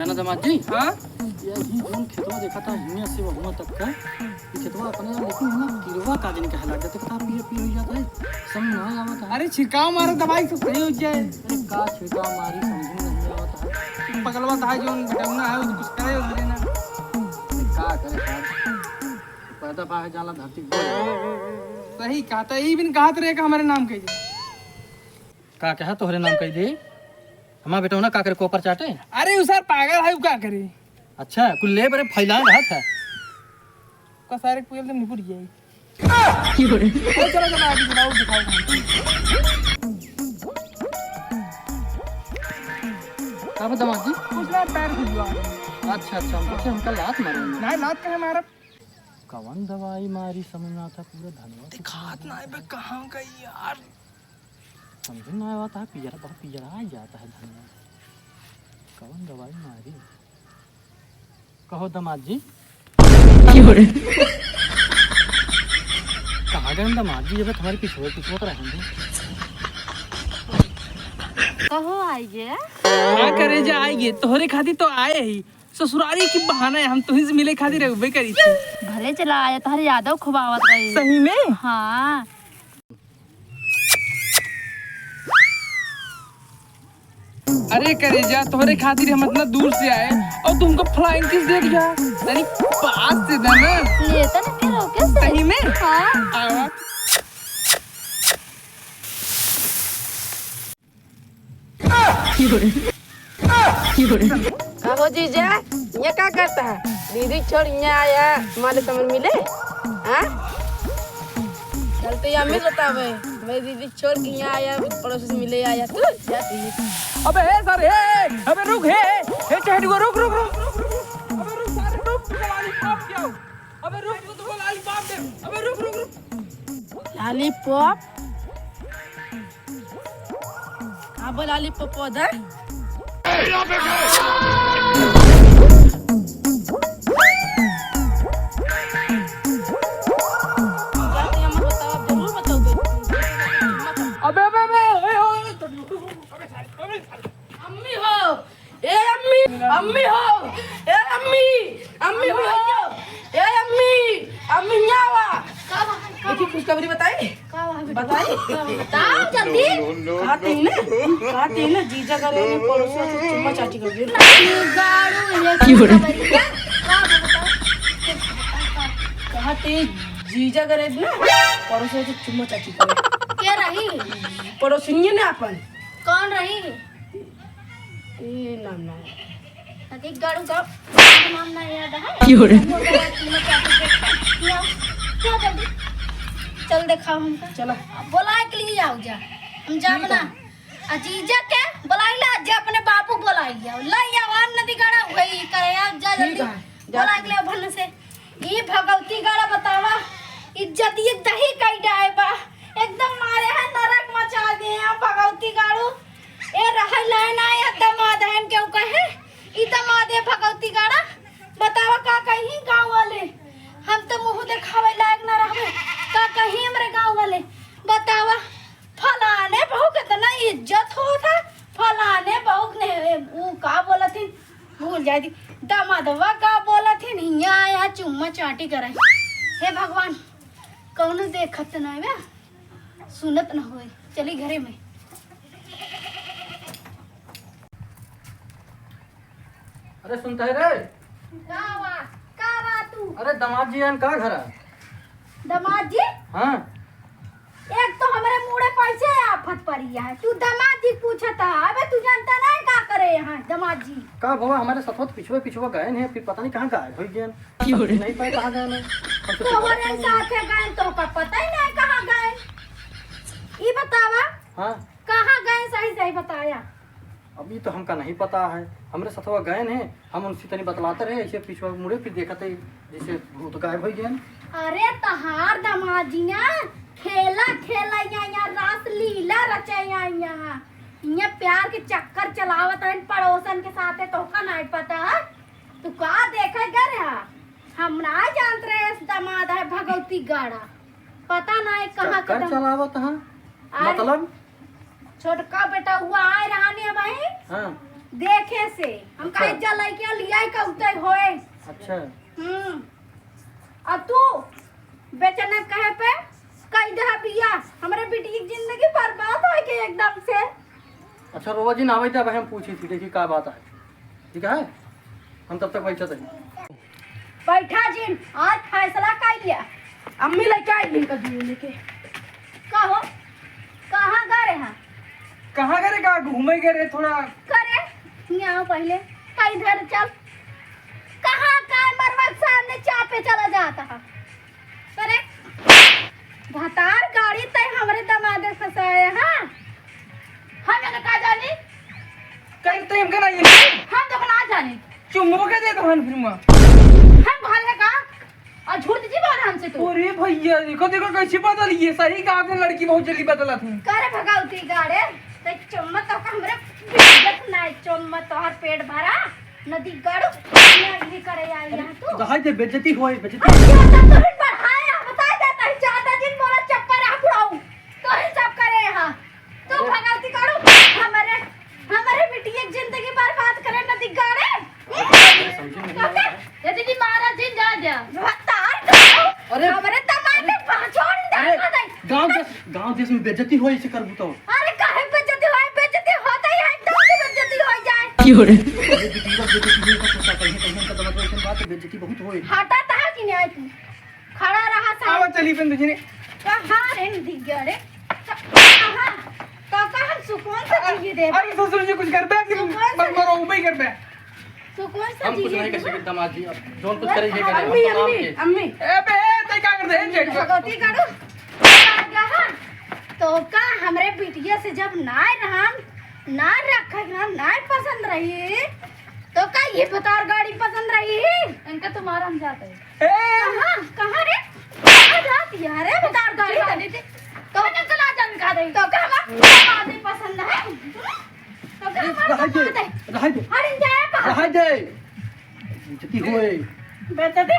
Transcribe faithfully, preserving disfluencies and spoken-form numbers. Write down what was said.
जाना दामाद जी? हाँ? यही जौन खेतवा देखा था, हियाँ से वहाँ तक का, ये खेतवा अपने आप, लेकिन है ना, किरवा का दिन कहला जाता, कितना पीला पीला हो जाता है, समझ ना आवत है। अरे, छिड़काव मारो दवाई से सही हो जाए। अरे, का छिड़काव मारी, समझ में नहीं आवत है। पगलवा था, जौन बेटौना है, वो तो कुछ करे, वो करे ना। अरे, का करे साहब, पैदा पाए जाला धरती पर। सही कहा था, ई बिन कहा तो रहे का हमारे नाम कह दे। का कहा तोहरे नाम कह दे? हमार बेटौना का करे, कोपर चाटे? अरे, उ सर पागल है, उ का करे? अच्छा, कुल ले बरे फैलाए रहत है। का सारे कुल तुम निपुट गया। की हो रे? अरे, चलो, चलो, आगे चलो, दिखाओ। का बा दामाद जी? कुछ ना, पैर खुजवा। अच्छा, अच्छा, हम सोचे हमका लात मारेंगे। ना, लात काहे मारब? कवन दवाई मारी, समझ ना था, पूरा धनवा दिखात ना है बे, कहाँ गई यार? समझ ना आवत है, पियरा, बहुत पियरा आ जाता है धनवा। कवन दवाई मारी? कहो दामाद जी। की हो रे? कहाँ गए दामाद जी? जब तुम्हारे पिछुआ, पिछुआ तो रहेंगे। कहो आइए। हाँ करेजा, आइए, तोहरे खातिर तो आए ही। ससुरारी की बहाना है, हम तुहीं से मिले खातिर रहबे करी थी। भले चला आया, तोहरे यादव खूब आवत रही। सही में? हाँ। अरे करेजा, तोहरे खातिर हम इतना दूर से आए और तुमको flying kiss दे दिया। अरे पास से देना। लेता ना फिर, ओके से। सही में? हाँ। आवा। कहो जीजा, ये का करता है? दीदी छोड़ यहाँ आया, हमारे समझ मिले? हाँ? चल तो ये अम्मी बतावे, मेरी दीदी छोड़ के यहाँ आया, पड़ोस से मिले आया तू, जा तू। अबे हे सर, हे, अबे रुक, हे, हे चहटुआ, रुक, रुक, रुक, रुक, रुक, रुक। अबे रुक सारे, रुक, तुझे lollipop खिलाऊं। अबे रुक, रुक, तुझे lollipop दे। अबे रुक, रुक, रुक। Lollipop? हाँ, बोला lollipop दे। अबे, अबे, अबे, ए, ओ, ए, अम्मी हो, ए अम्मी, अम्मी हो, ए अम्मी, अम्मी हो, ए अम्मी, अम्मी यहाँ आवा। का बा? का बा? देखी खुशखबरी बताई? का बा बेटा? बताई? का बा? बताओ जल्दी। कहा थे ना, कहा थे ना, जीजा करे ने पड़ोसिया से चुम्मा चाटी कर दिया। गाड़ू, ये की हो रहा? का बा बताओ? कहा थे जीजा करे ना पड़ोसिया से चुम्मा चाटी करे। के रही? पड़ोसिनिया ने अपन। कौन रही? ए, नाम ना। अरे, गाड़ू का नाम ना याद है? की हो रे? क्या, क्या जल्दी? चल देखाओ हमका। चला। अब बोलाए के लिए आओ जा। हम जाब ना। ठीक है। आ जीजा के बोलाई ला, जे अपने बापू बोलाई लिया। लाई आवाज नदी गाड़ा वही कहे, आ जा ठीक जल्दी। है, जा। बोलाए के लिए भन से। ई भगवती गाड़ा बतावा, इज्जतिये दही कई डाए बा, एकदम मारे है नरक मचा दे हैं भगवती गाड़ू। ए रहै लाए ना या दमाद है केहू कहे, ई दमाद है भगवती गाड़ा। बतावा का कही गाँव वाले, हम तो मुँह देखावे लायक ना रहबे, का कही हमरे गाँव वाले। बतावा फलाने बहू के इतना इज्जत होत है, फलाने बहू ने उ का बोलत ही, भूल जाए दी। दमादवा का बोलत ही, हियाँ आया चुम्मा चाटी करे। हे भगवान, कौनो देखत नहीं बा, सुनत न होए। चली घरे में। अरे सुनता है रे? का बा? का बा तू? अरे दामाद जी आन का घरा? दामाद जी? हाँ। एक तो हमरे मुड़े पैसे आफत पड़ी है, तू दामाद जी पूछता है। अबे तू जानता नहीं का करे यहाँ दामाद जी? का भवा हमारे सथवत पिछुआ पिछुआ गए हैं, फिर पता नहीं कहाँ गायब हो गए। की हो रे? नहीं पाए कहाँ गए हैं। हम तो तोहरे साथे गए तो का पता ही नहीं कहाँ गए। ई बतावा। हाँ। कहाँ गए सही सही बताया। अब ई तो हमका नहीं पता है, हमरे सथवा गए हैं, हम उनसे तनी बतलाते रहे, ऐसे पिछुआ मुड़े फिर देखते जैसे भूत गायब हो गए। अरे तहार दामाद जी ना खेला खेला या, या रास लीला रचे या, या, या प्यार के चक्कर चलावत रहन पड़ोसन के साथे, तोहका नहीं पता है? तू का देखे गए रहा? हम ना जानत रहे इस दामाद है भगवती गाड़ा, पता नहीं कहाँ के चक्कर दम- चलावत है। अरे, मतलब? छोटका बेटा हुआ आए रहने भाई। हाँ। देखे से हम अच्छा। कहे जा लइके लिया ही कहते होए। अच्छा। हम्म। अब तू बेचना कहे पे कई दहा बिया, हमरे बिटिया की जिंदगी बर्बाद होइ गई एकदम से। अच्छा, रोवा जिन, आवै त अब हम पूछी थी, देखी का बात है, ठीक है, हम तब तक बैठत है। बैठा जिन, आज फैसला कर लिया। अम्मी लेके आई इनका दूध लेके। का हो? कहाँ गए रहे हैं? कहाँ गए रहे? का घूमे गए रहे थोड़ा। करे, यहाँ आओ पहले। का इधर चल। कहाँ का मरवा के सामने चापे चला जाता है? करे, भतार गाड़ी तय हमरे दमादे फंसाए, हाँ? हम एने का जानी? कल तो हमके ना ये हम तो ना जानी। चुम्बो के दे तो हन फिर माँ। हम भले का? और झूठ जी बोल हमसे तू। अरे भैया, देखो, देखो कैसे बदल ये। सही कहा थे, लड़की बहुत जल्दी बदलत है। करे भगवती गाड़े, ते चुम्मा तो हमरे बेइज्जत ना, चुम्मा तोहर पेट भरा। नदी गाड़ू, ये करे आई यहाँ तू। रहा दे, बेइज्जती होए, बेइज्जती। अब ज्यादा तो ही बढ़ाया, बता देता है, ज्यादा दिन बोला चप्पा रहा बुढ़ाऊ। तो ही सब करे यहाँ। तू भगवती गाड़ू, हमारे, हमारे बिटिया की जिंदगी बर्बाद करे नदी गाड़े। समझे नहीं। ये दीदी मारा जिन जा जा। भतार गाड़ू, अरे, हमारे दमाद ने पहचान अरे, डाल दे। गाँव देश, गाँव देश में बेइज्जती होए इसे करबू तो। अरे काहे बेइज्जती होए, बेइज्जती होता ही है, एकदम से बेइज्जती हो जाए। क्यों रे? अरे दीदी, बस बेइज्जती नहीं कर सकता, कहीं, कहीं उनका दमाद ऐसे बात है, बेइज्जती बहुत होए। हटा तहा कि नहीं आई तू? खड़ा रहा सा। आवा चली बंद जी ने। कहाँ रे नदी गाड़े? कहाँ? तो का हम सुकून से जिए देबे? अरे ससुर जी कुछ कर बे कि सुकून से मत मरो, उबई कर बे। सुकून से हम कुछ जिए नहीं कर देबे। सकते दामाद जी, अब जोन कुछ करेंगे, करेंगे, अम्मी, हम तो अम्मी, काम के। अम्मी। ए बे, ए, ते का कर दे, ए, जेठ। भगवती गाड़ू। तो का हमरे बिटिया से जब नाय रहन, नाय रखे ना, नाय पसंद रही, तो का ये भतार गाड़ी पसंद रही? इनका तो मारा हम जाते हैं। ए! कहाँ, कहाँ रे? कहाँ जाती है रे भतार गाड़ी? चला देते। तो मैं चला जान का दे। तो का हमार बातें पसंद है? तो का हमार रहा दे, बात है? रहा दे। अरे जाए कहाँ? रहा दे। बेइज्जती होए। बेइज्जती?